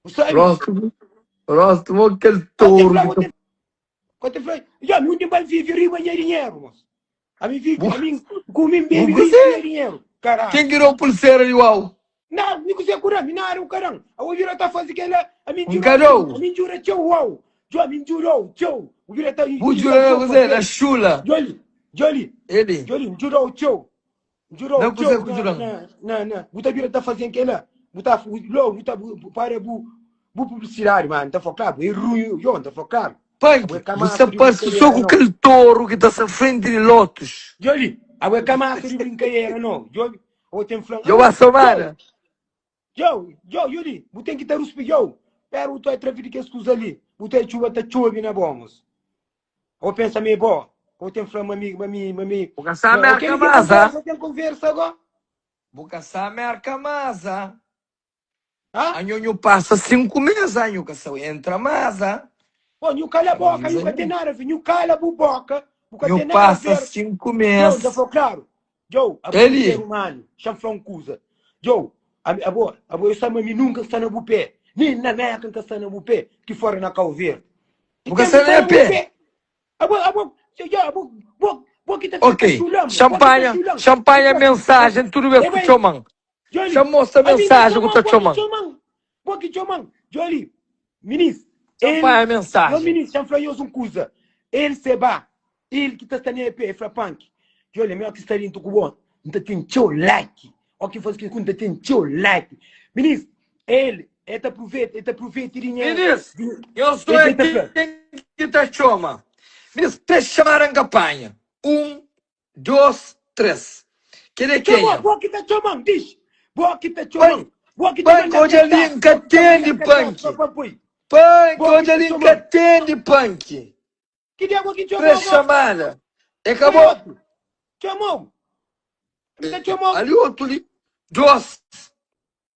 Bu sabe? Rostu, rostu mo kel Ka te toru fla, ki bo ta te, ka te fla, ya, mi undi bai vive riba nha dinheru, mos. Ami vive, Bu, ami kumi bu bebe riba kuzê? nha dinheru. Caralho. Ken ki dau pulsera di uau? Na, mi kuzê ku da, mi nada ku ka dan. Abo bira ta faze kela, ami N djurau ka txeu, dau. ami djura txeu, uau. Djo, ami djurau txeu. Bu bira ta Bu insa jura na so kuzê? Na faze. xula. Djoli, djoli, Eli. djoli, djurau txeu. Djurau Na kuzê txeu ku na, juran? na, na, na. Bu ta bira ta fazen kela. Bu ta, lo, bu ta, bu, para bu, bu publicidade, mano. Ta fla klaru, é runho, yo, ta fla klaru. Panki, Abo é bu kamasu sta di parse so brincadeira, ku não. kel toru ki ta sta frenti di Lotus. Djoli, abo é kamasu di brincadeira, não. Djoli, abo ten flan, Djo ba ami, somada? Djo, djo, djo, bu ten ki ta ruspi, djo. Pero bu ta atravi di kes kuza li. Bu ta txuba ta txobi na bo, mos. Ou pensa mi é bo. Ou ten fla ma mi, ma mi, ma mi. Bu ka sa Ma, merka ok, tem mas, ah? conversa, tem conversa agora. Bu ka sa merka mas, ah? Ah? Anho nhu pasa 5 mês, ah? Nhu ka sa entra mas, ah? Pô, nhu cala a Xa boca, avisa nhu ka tem nhu. nada a ver. Nhu cala bu boca, bu ka Nhu tem nada a pasa ver. 5 Joe, já mês. falou claro. Joe, abo é um ser Eli, humano. Xa fla um kuza. Joe, abo, abo eu sa ma mi nunca sta na bu pé. Nem na América nunca sta na bu pé, ki fora na Cabo Verde. bu ka sta na nha pé. Abo, abo, jo, abo, bo, bo ki ta fika Ok, ta xulam, bo ki ta xanpanha, xulam. xanpanha mensajen tudu bes E ku bai, txoman. Joli, Xa mostra ami ka mensajen ku txoman, ta bo ki txoman. txoman, bo ki txoman. Joli, minis, el, Xanpanha yo mensajen. minis, xa fla nhos un kuza. El se ba, el ki ta sta na EP, el fla Panki, Joli, ami oki sta dintu ku bo, N ta ten txeu like. Oki faze kel ku N ta ten txeu like. Minis, el, el ta apruveta, el ta apruveta dinheru. Minis, Di, nhos el oja ta fla. ken ki ta txoma. Minis, 3 xamada N ka panha. 1, 2, 3. Kel é Txoma, kenha? bo ki ta txoma-m, dixi. Bo ki ta txoma-m. Panki, Bo ki ta Panki, manda odja li, kartas. N ka Bo ki ta tende, manda kartas Panki. pa pa pui. Panki, Bo ki odja ta li, N ka txoma-m. tende, Panki. Ki dia bo ki 3 txoma-u go? xamada. É ka Oi, bo? otu. Txoma-u. Mi ta txoma-u. Ali otu li. 2.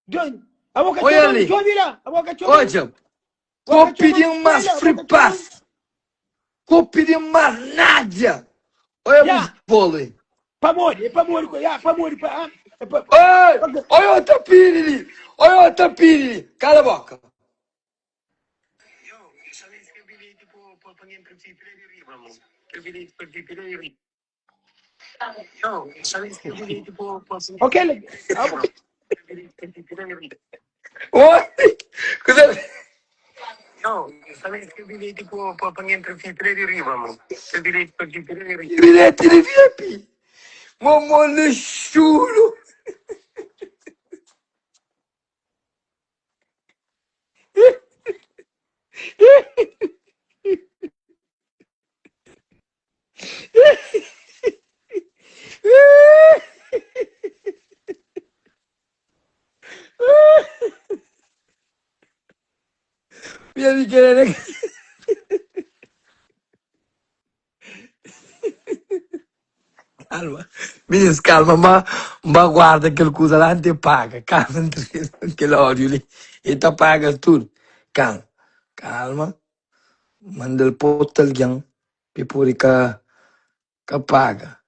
Djon. Abo ka Olha txoma-m, li. djobi la. Abo ka txoma-m. Odja. Bo Ko ka txoma-m, pidi-m más oi la, bo free ka txoma-m. pass. Ko pidi-m más nada. Olha bu Ya. vôlei. Pamodi, é pamodi, ku- ya, pamodi, pa, ah, é pa, Oi, pa, oi, ota pidi li. Oi, ota pidi li. Kala boka. Ok, abo, Oi, kuze? Bilhete di VIP. Momô lixudu. Minha pequena. Calma. Meninos, calma. Ma, ma guarda kel kuza lá ante paga. Calma, kel ódio li. Ele ta paga tudo. Calma. Calma. Manda-l pa otu algen pa e pode ka ka paga.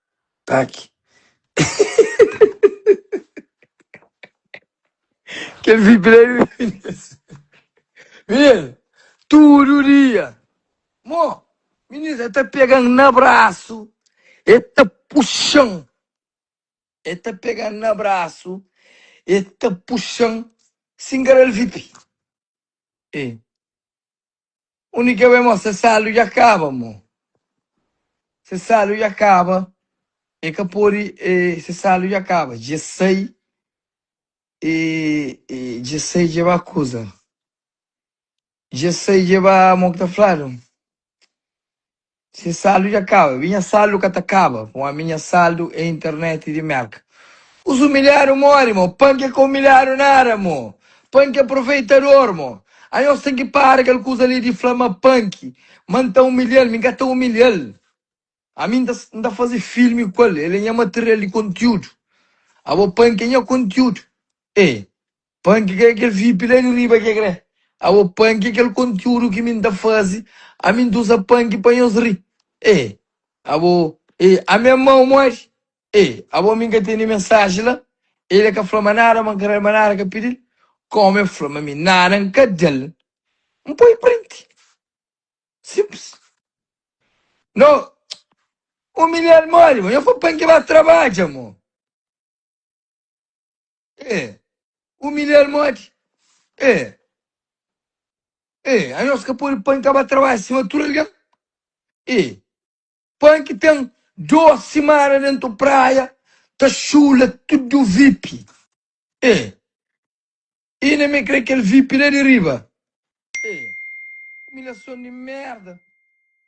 Taki. Kel VIP la é Mininu, tudu dia. Mo, mininu, el ta pega-m na brasu, el ta puxa-m. El ta pega-m na brasu, el ta puxa-m sin ka da-l VIP. E. Undi ke bai mo? Se saldu dja kaba mo. Se saldu dja kaba, e ka pode, e, se saldu dja kaba, dje sai, e, e dje sai dje ba kuza. Dje sai dje ba, mo ki ta fladu? Se saldu dja kaba, bi nha saldu ka ta kaba, pamodi mi nha saldu é internet di Merka. Os humilhadu mori mo, pan ke ka humilhadu nada mo, pan ke aproveitador mo. Anhos ten ki para kel kuza li di fla ma panki ma N ta humilhal, mi N ka ta humilhal. Ami N ta N ta faze filmi ku el, el é nha material di kontiudu. Abo panki é nha kontiudu. E Panki ka é kel vip la di riba ke kre. Abo panki é kel kontiudu ki mi N ta faze, ami N ta uza panki pa nhos ri. E abo e ami é mau modi? E abo mi N ka tene mensaji la, el e ka fla ma nada ma N ka da-l ma nada ka pidi-l. Komu el fla ma mi nada N ka da-l, N poi print. Simplis. No, umilha-l modi, mo. Nho fla pa N ki ba trabadja, mo. E, umilha-l modi. E, e, anhos ka pode pa N ka ba trabadja sima tudu algen. E, pa N ki ten dos simana dentu praia ta xula tudu vip. E, inda mi kre kel vip la di riba. E, umilhason di merda.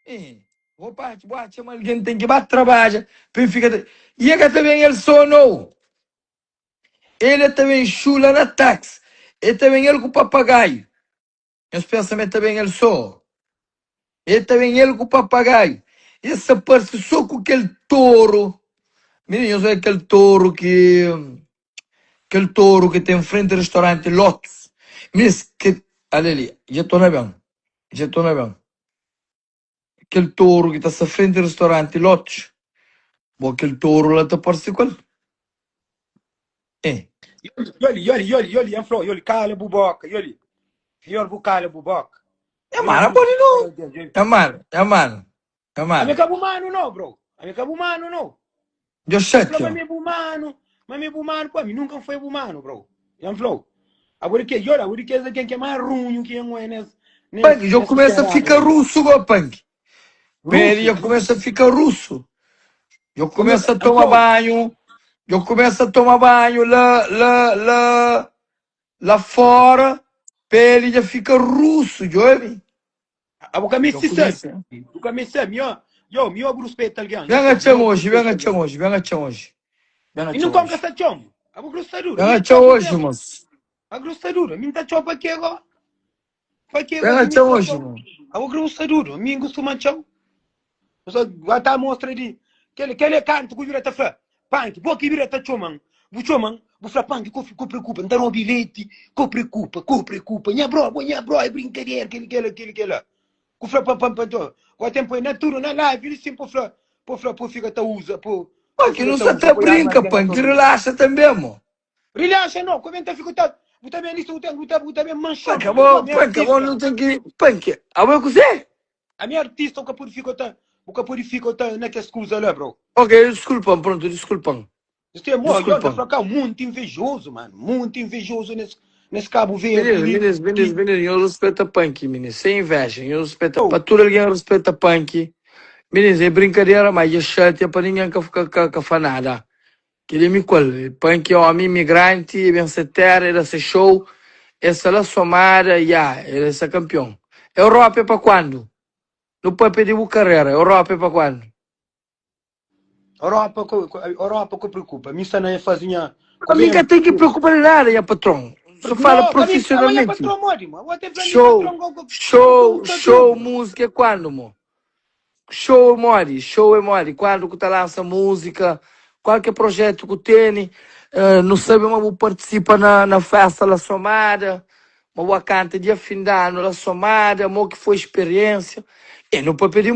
E, bo pa bo atxa ma algen ten ki ba trabadja pa el fika ta. I e ka ta ben el so nou. El e ta ben xula na taxi. E ta ben el ku papagaiu. Nhos pensa ma e ta ben el so? E ta ben el ku papagaiu. E sa parse so ku kel toru. Mininu, nhos odja kel toru ki kel toru ki ten frenti restauranti Lotus. Minis, ke ale li, dja torna ben, dja torna ben. Kel toru ki ta sta frenti restauranti Lotus, bo kel toru la ta parse ku el. E. Yoli, yoli, yoli, yoli, N fla-u, yoli, kala bu boka, yoli, yoli, bu kala bu boka. Nha mano, pode nu. Nha mano, nha mano, nha mano. Ami ka bu mano no, bro. Ami ka bu mano no. Djo Fla xatia. ma mi é bu mano, ma mi é bu mano, pô, ami nunka N foi bu mano, bro. N fla-u. Abo di ke, yoli, abo di kes algen ki é más runhu ki N oia nes, nes, Panki, djo nes kumesa sosiedadi fika li. rusu go, Panki. Peli Rusu? dja kumesa fika rusu. Djo Kumesa, kumesa N toma fla-u. banhu, djo kumesa toma banhu la, la, la, la fora, peli dja fika rusu, djobi. Abo ka Djo meste sabe. kumesa. Bu ka meste sabe. Mi ó, yo, mi ó bu ruspeta algen. Ben Nha fla, mi atxa-m ó bu oji, ben ruspeta atxa-m algen. oji, ben atxa-m oji. Ben Mi atxa-m nunka N ka oji. sta txon. Abo grostadura. Ben Mi atxa-m txon oji, mesmu. moço. A grostadura. Mi N ta txon pa ke go? Pa ke Ben go ki mi atxa-m sta oji, txon? moço. Abo grostadura. Mi N kustuma txon. Só ba ta mostra di kel kel é kantu ku bira ta fla panki bo ki bira ta txoman bu txoman bu fla panki ko ko preokupa nta robi leti ko preokupa ko preokupa nha bro bo nha bro é brinkadera kel kel kel kel ku fla pa pa pa nto go ten poi na tudu na live li sim po fla po fla po fika ta usa po po Panki, fika nu ta sa usa ta poi arma brinka, algen na panki, tormenta relaxa tanbe, mo. Relaxa no, ku ben ta fika ta bu ta ben li bu ta bu ta bu ta ben manxa Panki, bu abo, mi panki, abo artista nu ten ki, panki, abo é kuzê? Ami artista bu ka pode fika ta bu ka pode fika ta na kes kuza la bro. Ok, diskulpa-m, prontu, diskulpa-m, Este é mo, yo diskulpa-m. fla ka muito invejoso, mano, muito invejoso nesse nesse Cabo Verde Mininu, li. mininu, mininu, Ki mininu, nhos ruspeta panki, mininu, sem inveja, nhos ruspeta, oh, pa tudu algen ruspeta panki, mininu, é brinkadera, ma dja xatia pa ningen ka ka ka ka fla nada. Kel-li mi ku el. Panki é ómi imigranti, e ben se téra, e da se xou, e sta la Somada, ya, el é sa kanpion. Europa é pa kuandu? Nu papia di bu karera, Europa é pa kuandu? Europa ko Europa ko preocupa. Mi sta na fazi nha Mi ka ten ki preokupa di nada, nha patron. N ta fala No, ka mi, abo nha profesionalmenti. patron modi, mo. Abo te fla mi Xou, patron go go xou, go ta xou, duro. múzika é kuandu, mo? Show é modi? Show é modi? Kuandu ku ta lansa múzika? Kual ke projetu ku tene? Nu sabe ma bu partisipa na na festa La Somada, ma bu a kanta dia fin di anu La Somada, mo ki foi speriensia? E nu papia di.